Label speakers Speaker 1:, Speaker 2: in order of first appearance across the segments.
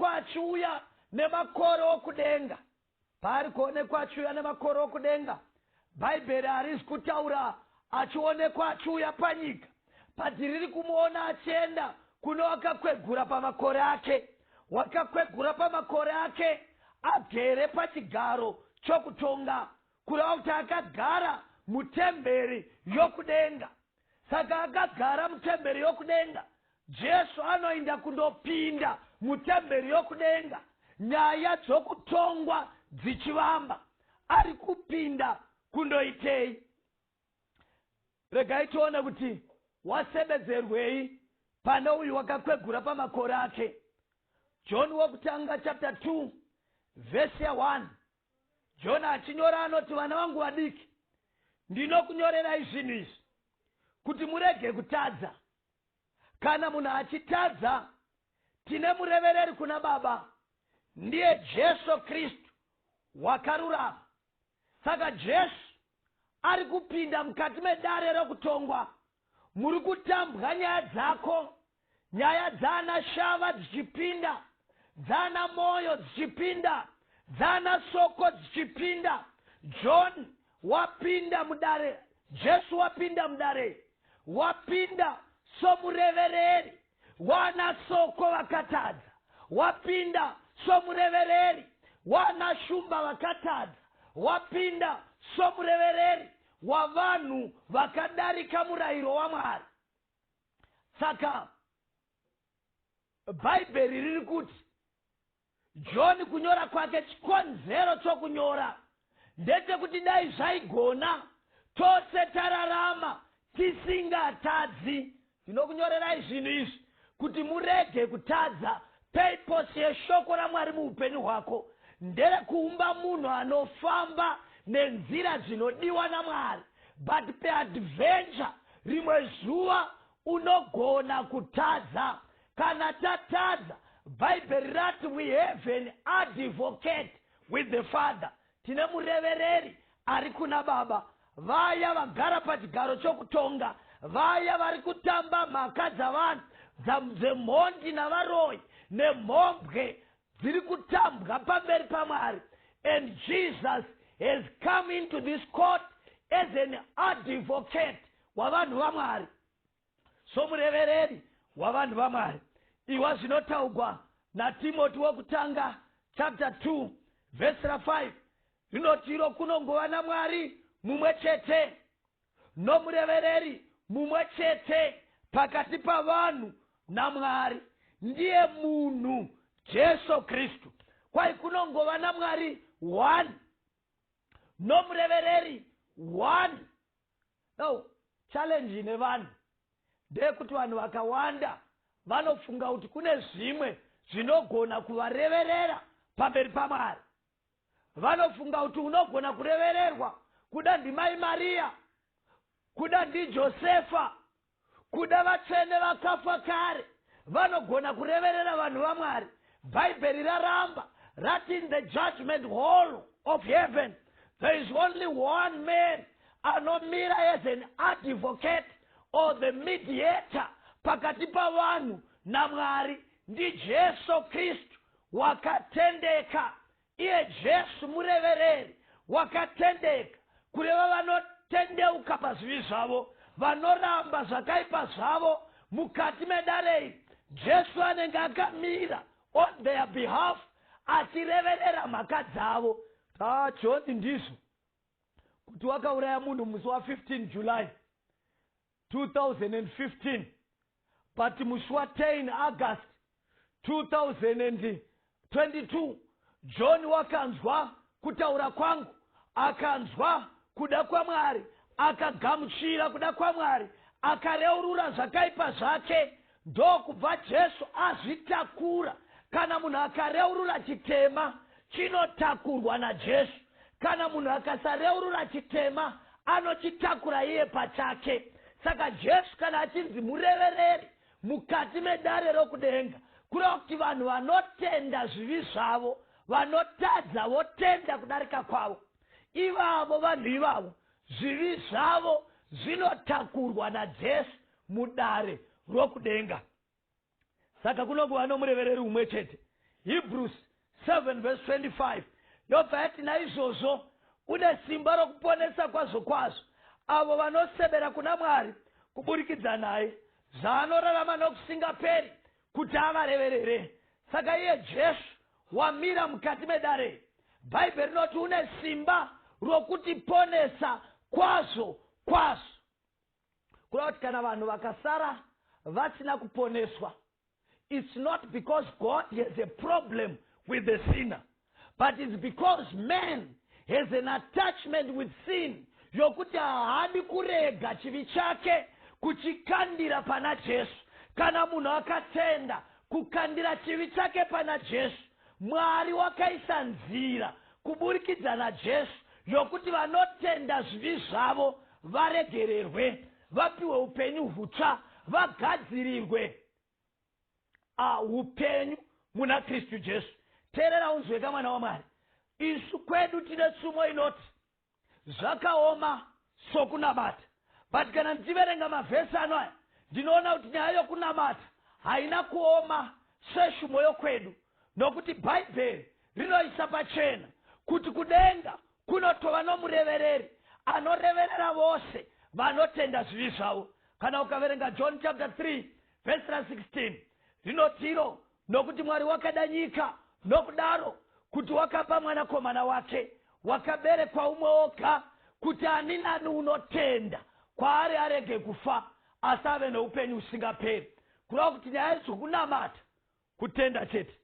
Speaker 1: kuonekwa achiuya nemakore okudenga, paari kuonekwa achiuya nemakore okudenga, Bhaibheri harisi kutaura achionekwa achiuya panyika, but riri kumuona achienda kune wakakwegura pamakore ake, wakakwegura pamakore ake agere pachigaro chokutonga, kureva kuti akagara mutemberi yokudenga. Saka akagara mutemberi yokudenga, Jesu anoenda kundopinda mutemberi yokudenga nyaya dzokutongwa dzichivamba. Ari kupinda kundoitei? Regai tione kuti wasebedzerwei pane uyu wakakwegura pamakore ake. John wokutanga chapter 2 vhesi ya1, John achinyora anoti, "Vana vangu vadiki, ndinokunyorerai zvinhu izvi kuti murege kutadza. Kana munhu achitadza, tine murevereri kuna Baba, ndiye Jesu Kristu wakarurama." Saka Jesu ari kupinda mukati medare rokutongwa muri kutambwa nyaya dzako, nyaya dzaana Shava dzichipinda, dzaana Moyo dzichipinda, dzaana Soko dzichipinda. John wapinda mudare, Jesu wapinda mudare, wapinda somurevereri wana Soko vakatadza, wapinda somurevereri wana Shumba vakatadza, wapinda somurevereri wavanhu vakadarika murayiro waMwari. Saka Bhaibheri riri kuti John kunyora kwake, chikonzero chokunyora ndechekuti dai zvaigona tose tararama tisingatadzi. "Ndinokunyorerai zvinhu izvi kuti murege kutadza." Purpose yeshoko raMwari muupenyu hwako nderekuumba munhu anofamba nenzira dzinodiwa naMwari, but peadventure rimwe zuva unogona kutadza. Kana tatadza, Bhaibheri rati we have an advocate with the Father, tine murevereri ari kuna Baba. Vaya vagara pachigaro chokutonga, vaya vari kutamba mhaka dzavanhu dzemhondi navaroyi nemhombwe dziri kutambwa pamberi paMwari, and Jesus has come into this court as an advocate wavanhu vaMwari, somurevereri wavanhu vaMwari. Iwa zvinotaugwa naTimoti wokutanga chapter 2 vhesi ra5, rinoti iro kunongova naMwari mumwe chete nomurevereri mumwe chete pakati pavanhu naMwari, ndiye munhu Jesu Kristu. Kwai kunongova naMwari 1 nomurevereri 1. Now challenge ine vanhu ndeyekuti vanhu vakawanda vanofunga kuti kune zvimwe zvinogona kuvareverera pamberi paMwari. Vanofunga kuti unogona kurevererwa kuda ndimai Mariya, kuda ndiJosefa, kuda vatsvene vakafa kare vanogona kureverera vanhu vaMwari. Bhaibheri raramba, rati in the judgment hall of heaven there is only one man anomira as an advocate or the mediator pakati pavanhu naMwari, ndiJesu Kristu wakatendeka. Iye Jesu murevereri wakatendeka, kureva vanotendeuka pazvivi zvavo, vanoramba zvakaipa zvavo. Mukati medare iri Jesu anenge akamira on their behalf achireverera mhaka dzavo. Ah, John, ndizvo kuti wakauraya munhu musi wa15 July 2015, but musi wa10 August 2022 John wakanzwa kutaura kwangu, akanzwa kuda kwaMwari, akagamuchira kuda kwaMwari, akareurura zvakaipa zvake, ndokubva Jesu azvitakura. Kana munhu akareurura chitema, chinotakurwa naJesu. Kana munhu akasareurura chitema, anochitakura iye pachake. Saka Jesu kana achinzi murevereri mukati medare rokudenga, kureva kuti vanhu vanotenda zvivi zvavo, vanotadza votenda kudarika kwavo, ivavo vanhu ivavo zvivi zvavo zvinotakurwa naJesu mudare rokudenga. Saka kunongova nomurevereri umwe chete. Hebrews 7 verse 25 yobva yati, "Naizvozvo une simba rokuponesa kwazvo kwazvo avo vanosebera kuna Mwari kuburikidza naye, zvaanorarama nokusingaperi kuti avareverere." Saka iye Jesu wamira mukati medare, Bhaibheri rinoti une simba rokutiponesa kwazvo kwazvo. Kureva kuti kana vanhu vakasara vasina kuponeswa, it's not because God has a problem with the sinner, but it's because man has an attachment with sin yokuti haadi kurega chivi chake kuchikandira pana Jesu. Kana munhu akatenda kukandira chivi chake pana Jesu, Mwari wakaisa nzira kuburikidza naJesu yokuti vanotenda zvivi zvavo varegererwe, vapiwe upenyu hutsva, vagadzirirwe upenyu muna Kristu Jesu. Teerera unzweka, mwana waMwari. Isu kwedu tine tsumo inoti zvakaoma sokunamata, but kana ndichiverenga mavhesi ano aya, ndinoona kuti nyaya yokunamata haina kuoma seshumo yokwedu, nokuti Bhaibheri rinoisa pachena kuti kudenga kunotova nomurevereri anoreverera vose vanotenda zvivi zvavo. Kana ukaverenga John chapter 3 vhesi ra16, rinotiro, "Nokuti Mwari wakada nyika nokudaro, kuti wakapa mwanakomana wake wakaberekwa umwe woga, kuti ani nani unotenda kwaari arege kufa, asi ave neupenyu husingaperi." Kureva kuti nyaya dzokunamata kutenda chete.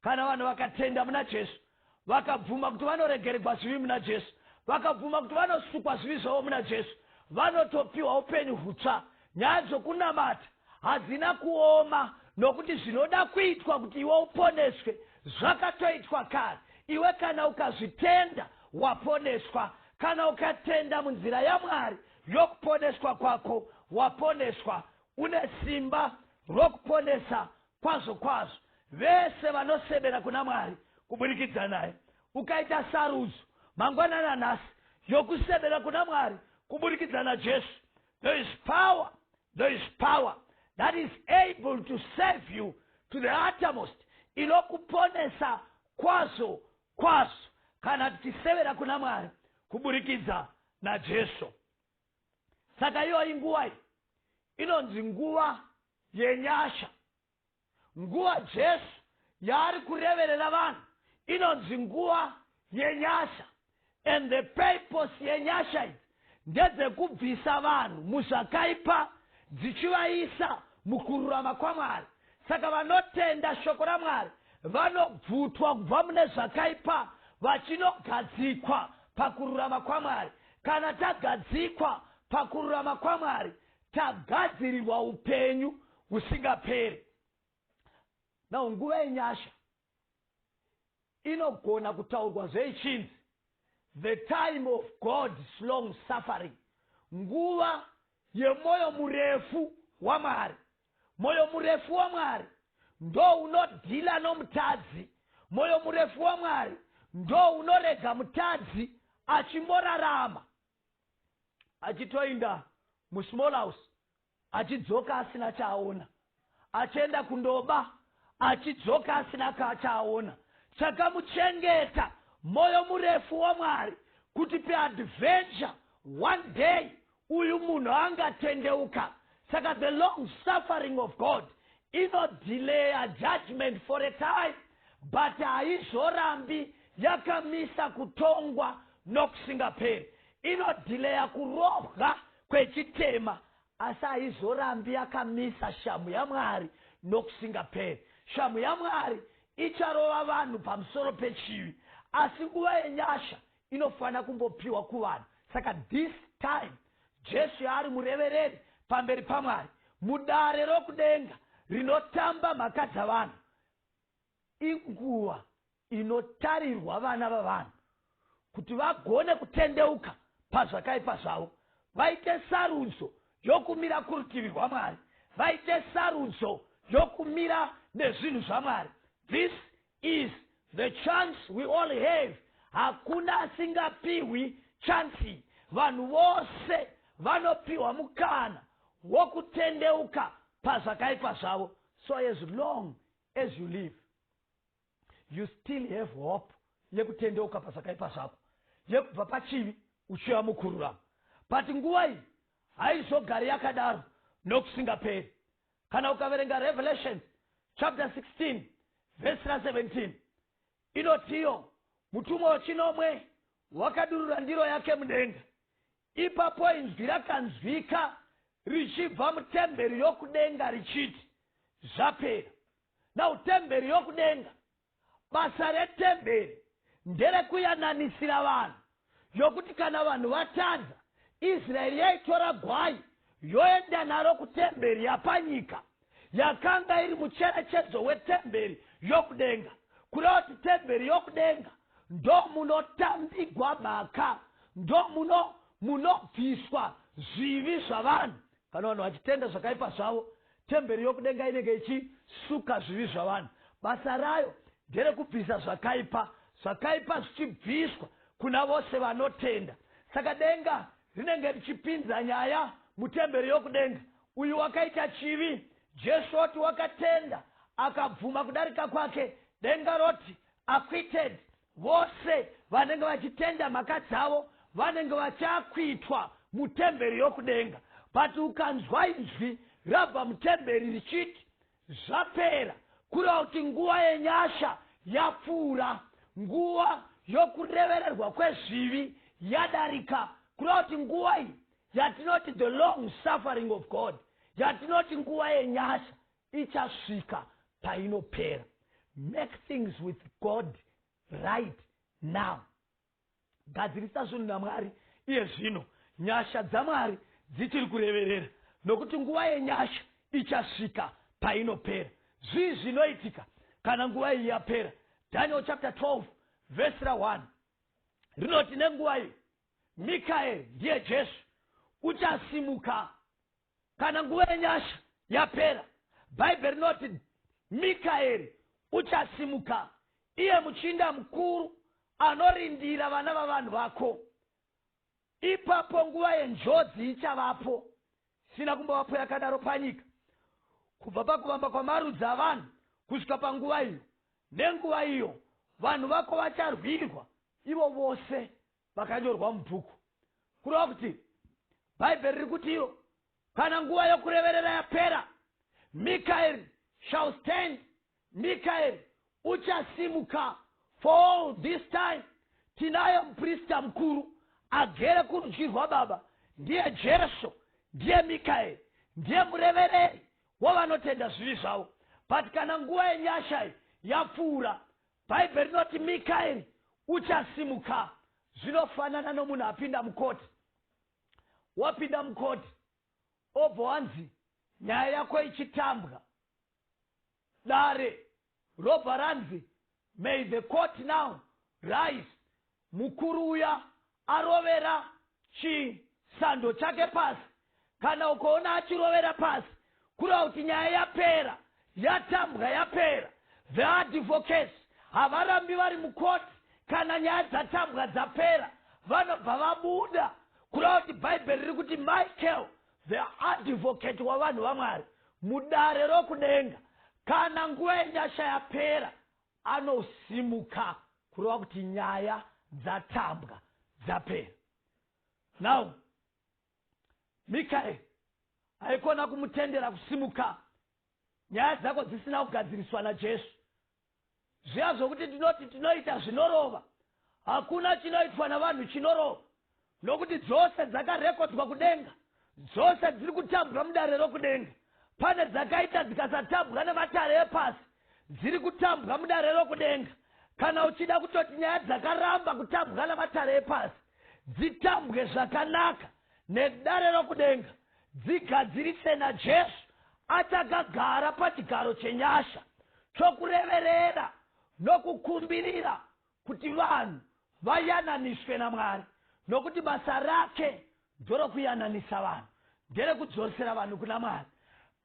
Speaker 1: Kana vanhu vakatenda muna Jesu, vakabvuma kuti vanoregererwa zvivi muna Jesu, vakabvuma kuti vanosukwa zvivi zvavo muna Jesu, vanotopiwa upenyu hutsva. Nyaya dzokunamata hadzina kuoma, nokuti zvinoda kuitwa kuti iwe uponeswe zvakatoitwa kare. Iwe kana ukazvitenda, waponeswa. Kana ukatenda munzira yaMwari yokuponeswa kwako, waponeswa. Une simba rokuponesa kwazvo kwazvo vese vanosebera kuna Mwari kuburikidza naye. Ukaita sarudzo mangwanana nhasi yokusebera kuna Mwari kuburikidza naJesu, there is power, there is power that is able to save you to the uttermost, inokuponesa kwazvo kwazvo kana tichisevera kuna Mwari kuburikidza naJesu. Saka iyo inguva iyi inonzi nguva yenyasha. Nguva Jesu yaari kureverera vanhu inonzi nguva yenyasha, and the purpose yenyasha idzi ndedzekubvisa vanhu muzvakaipa dzichivaisa mukururama kwaMwari. Saka vanotenda shoko raMwari vanobvutwa kubva mune zvakaipa vachinogadzikwa pakururama kwaMwari. Kana tagadzikwa pakururama kwaMwari, tagadzirirwa upenyu husingaperi. Now, nguva yenyasha inogona kutaurwa zveichinzi the time of God's long suffering, nguva yemwoyo murefu waMwari. Mwoyo murefu waMwari ndo unodhila nomutadzi. Mwoyo murefu waMwari ndo unorega mutadzi achimborarama, achitoinda musmall house, achidzoka asina chaaona, achienda kundoba, achidzoka asina chaaona. Chakamuchengeta mwoyo murefu waMwari, kuti peadventure one day uyu munhu angatendeuka. Saka the long suffering of God inodelaya judgment for a time, but haizorambi yakamisa kutongwa nokusingaperi. Inodelaya kurohwa kwechitema, asi haizorambi yakamisa shamu yaMwari nokusingaperi. Shamu yaMwari icharova vanhu pamusoro pechivi, asi nguva yenyasha inofanira kumbopiwa kuvanhu. Saka this time Jesu yaari murevereri pamberi paMwari mudare rokudenga rinotamba mhaka dzavanhu, inguva inotarirwa vana vavanhu kuti vagone kutendeuka pazvakaipa zvavo, vaite sarudzo yokumira kurutivi rwaMwari, vaite sarudzo yokumira nezvinhu zvaMwari. This is the chance we all have. Hakuna asingapiwi chance. Vanhu vose vanopiwa mukana wokutendeuka pazvakaipa zvavo. So as long as you live, You still have hope yekutendeuka pazvakaipa zvako, yekubva pachivi uchiuya mukururama. But nguva iyi haizogari yakadaro nokusingaperi. Kana ukaverenga Revelations chapter 16 vhesi ra17, inotiyo, "Mutumwa wechinomwe wakadurura ndiro yake mudenga. Ipapo inzwi rakanzwika richibva mutemberi yokudenga richiti, 'Zvapera.'" Now, temberi yokudenga, basa retemberi nderekuyananisira vanhu, yokuti kana vanhu vatadza, Israeri yaitora gwai yoenda naro kutemberi yapanyika yakanga iri mucherechedzo wetemberi yokudenga. Kureva kuti temberi yokudenga ndo munotambigwa mhaka, ndo muno munobviswa zvivi zvavanhu. Kana vanhu vachitenda zvakaipa zvavo, temberi yokudenga inenge ichisuka zvivi zvavanhu. Basa rayo nderekubvisa zvakaipa, zvakaipa zvichibviswa kuna vose vanotenda. Saka denga rinenge richipinza nyaya mutemberi yokudenga. Uyu wakaita chivi, Jesu oti wakatenda akabvuma kudarika kwake, denga roti acquitted. Vose vanenge vachitenda mhaka dzavo vanenge vachiacquittwa mutemberi yokudenga. But ukanzwa inzwi rabva mutemberi richiti zvapera, kureva kuti nguva yenyasha yapfuura, nguva yokurevererwa kwezvivi yadarika. Kureva kuti nguva iyi yatinoti the long suffering of God, yatinoti nguva yenyasha, ichasvika painopera. Make things with God right now. Gadzirisa zvinhu naMwari iye zvino, nyasha dzaMwari dzichiri kureverera, nokuti nguva yenyasha ichasvika painopera. Zvii zvinoitika kana nguva iyi yapera? Daniel chapter 12 vhesi ra1 rinoti, "Nenguva iyi Mikaeri," ndiye Jesu, "uchasimuka." Kana nguva yenyasha yapera, Bhaibheri rinoti Mikaeri uchasimuka, iye muchinda mukuru anorindira vana vavanhu vako. Ipapo nguva yenjodzi ichavapo, isina kumbovapo yakadaro panyika kubva pakuvamba kwamarudzi avanhu kusvika panguva iyo. Nenguva iyo vanhu vako vacharwirwa, ivo vose vakanyorwa mubhuku. Kureva kuti Bhaibheri riri kuti iro kana nguva yokureverera yapera, Mikaeri shall stand, Mikaeri uchasimuka. For all this time tinaye muprista mukuru agere kurudyi rwaBaba, ndiye Jesu, ndiye Mikaeri, ndiye murevereri wavanotenda zvivi zvavo. But kana nguva yenyasha iyi yapfuura, Bhaibheri rinoti Mikaeri uchasimuka. Zvinofanana nomunhu apinda mukoti. Wapinda mukoti, obva wanzi nyaya yako ichitambwa, dare robva ranzi, "May the court now rise." Mukuru uya arovera chisando chake pasi. Kana ukaona achirovera pasi, kureva kuti nyaya yapera, yatambwa, yapera. The advocates havarambi vari mukoti. Kana nyaya dzatambwa dzapera, vanobva vabuda. Kureva kuti Bhaibheri riri kuti Michael, the advocate wavanhu vaMwari mudare rokudenga, kana nguva yenyasha yapera anosimuka, kureva kuti nyaya dzatambwa, dzapera. Now, Mikaeri haikona kumutendera kusimuka nyaya dzako dzisina kugadziriswa naJesu. Zviya zvokuti tinoti tinoita zvinorova, hakuna chinoitwa navanhu chinorova, nokuti dzose dzakarekodwa kudenga, dzose dziri kutambwa mudare rokudenga. Pane dzakaita dzikasatambwa nematare epasi, dziri kutambwa mudare rokudenga. Kana uchida kutoti nyaya dzakaramba kutambwa namatare epasi dzitambwe zvakanaka nedare rokudenga, dzigadzirise naJesu achakagara pachigaro chenyasha chokureverera nokukumbirira kuti vanhu vayananiswe naMwari, nokuti basa rake ndorokuyananisa vanhu, nderekudzosera vanhu kuna Mwari.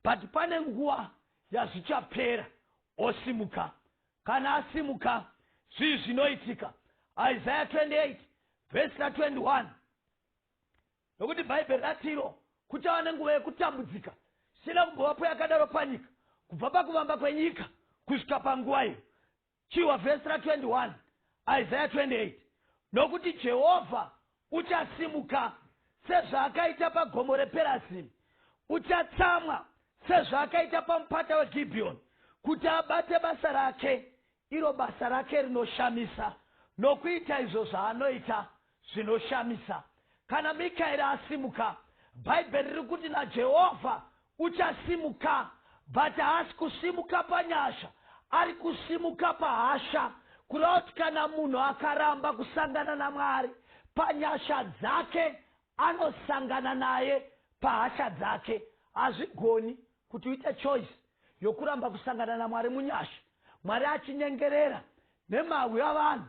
Speaker 1: But pane nguva yazvichapera, osimuka. Kana asimuka, zvii zvinoitika? Isaya 28 vhesi ra21, nokuti Bhaibheri ratiro kuchava nenguva yekutambudzika isina kumbovapo yakadaro panyika kubva pakuvamba kwenyika kusvika panguva iyo. Chihwa vhesi ra21, Isaya 28: "Nokuti Jehovha uchasimuka sezvaakaita pagomo rePerazimi, uchatsamwa sezvaakaita pamupata weGibhiyoni, kuti abate basa rake, iro basa rake rinoshamisa, nokuita izvo zvaanoita zvinoshamisa." Kana Mikaeri asimuka, Bhaibheri riri kuti naJehovha uchasimuka, but haasi kusimuka panyasha, ari kusimuka pahasha. Kureva kuti kana munhu akaramba kusangana naMwari panyasha dzake, anosangana naye pahasha dzake. Hazvigoni kuti uite choice yokuramba kusangana naMwari munyasha, Mwari achinyengerera nemahwi avanhu,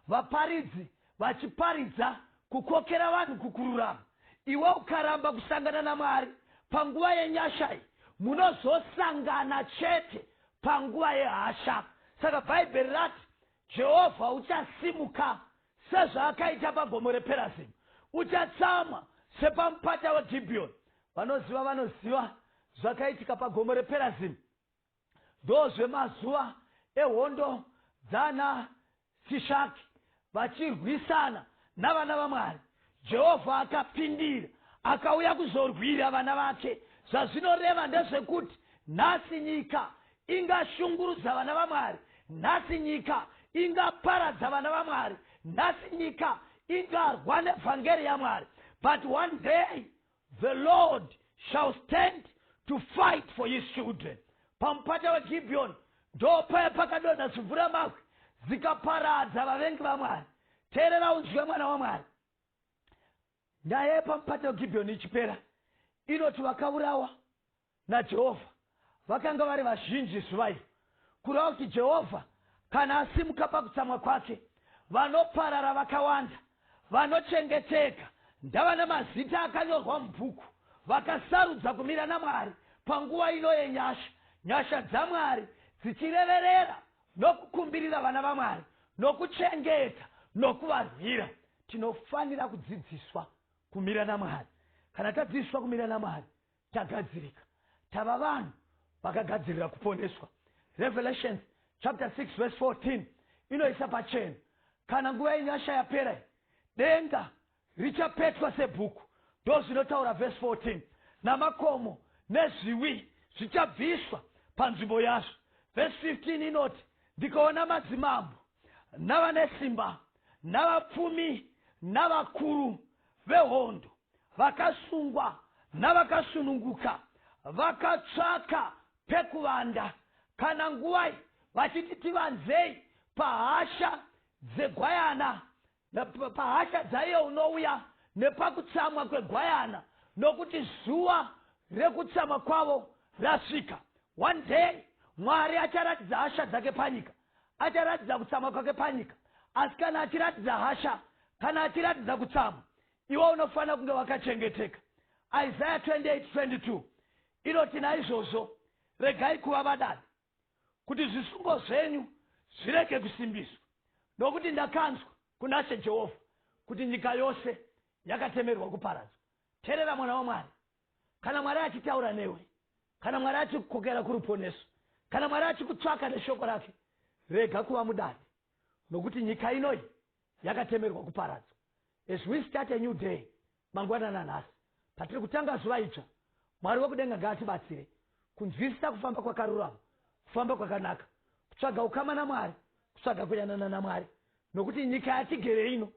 Speaker 1: vaparidzi vachiparidza kukokera vanhu kukururama. Iwe ukaramba kusangana naMwari panguva yenyasha iyi, munozosangana chete panguva yehasha. Saka Bhaibheri rati Jehovha uchasimuka sezvaakaita pagomo rePerazimu, uchatsamwa sepamupata weGibhiyoni. Vanoziva, vanoziva zvakaitika pagomo rePerazimu. Ndozvemazuva ehondo dzana Sishaki vachirwisana navana vaMwari. Jehovha akapindira, akauya kuzorwira vana vake. Zvazvinoreva ndezvekuti nhasi nyika ingashungurudza vana vaMwari, nhasi nyika ingaparadza vana vaMwari, nhasi nyika ingarwa nevhangeri yaMwari, but one day the Lord shall stand to fight for his children. Pamupata weGibhiyoni ndopaya pakadonha zvimvuramabwe zikaparadza vavengi vaMwari. Teerera unzwe, mwana waMwari. Nyaya yepamupata weGibhiyoni ichipera, inoti vakaurawa naJehovha vakanga vari vazhinji zuva iro. Kureva kuti Jehovha kana asimuka pakutsamwa kwake, vanoparara vakawanda, vanochengeteka ndava nemazita akanyorwa mubhuku, vakasarudza kumira naMwari panguva ino yenyasha, nyasha dzaMwari dzichireverera nokukumbirira vana vaMwari, nokuchengeta nokuvarwira. Tinofanira kudzidziswa kumira naMwari. Kana tadzidziswa kumira naMwari, tagadzirika, tava vanhu vakagadzirira kuponeswa. Revelations chapter 6 verse 14 inoisa pachena: kana nguva yenyasha yapera, denga richapetwa sebhuku. Ndo zvinotaura verse 14: "Namakomo nezviwi zvichabviswa panzvimbo yazvo." Verse 15 inoti, "Ndikaona madzimambo navane simba navapfumi navakuru vehondo, vakasungwa navakasununguka, vakatsvaka pekuvanda kana nguvai, vachiti, 'Tivanzei pahasha dzegwayana, pahasha dzaiye unouya, nepakutsamwa kwegwayana, nokuti zuva rekutsamwa kwavo rasvika.'" One day Mwari acharatidza hasha dzake panyika, acharatidza kutsamwa kwake panyika. Asi kana achiratidza hasha, kana achiratidza kutsamwa, iwe unofanira kunge wakachengeteka. Isaya 28:22 inoti, "Naizvozvo regai kuva vadadi, kuti zvisungo zvenyu zvirege kusimbiswa, nokuti ndakanzwa kuna She Jehovha kuti nyika yose yakatemerwa kuparadzwa." Teerera, mwana waMwari. Kana Mwari achitaura newe, kana Mwari achikukokera kuruponeso, kana Mwari achikutsvaka neshoko rake, rega kuva mudadi, nokuti nyika inoyi yakatemerwa kuparadzwa. As we start a new day mangwanana nhasi, patiri kutanga zuva idzva, Mwari wekudenga ngaatibatsire kunzwisisa kufamba kwakarurama, kufamba kwakanaka, kutsvaga ukama naMwari, kutsvaga kuyanana naMwari, nokuti nyika yatigere ino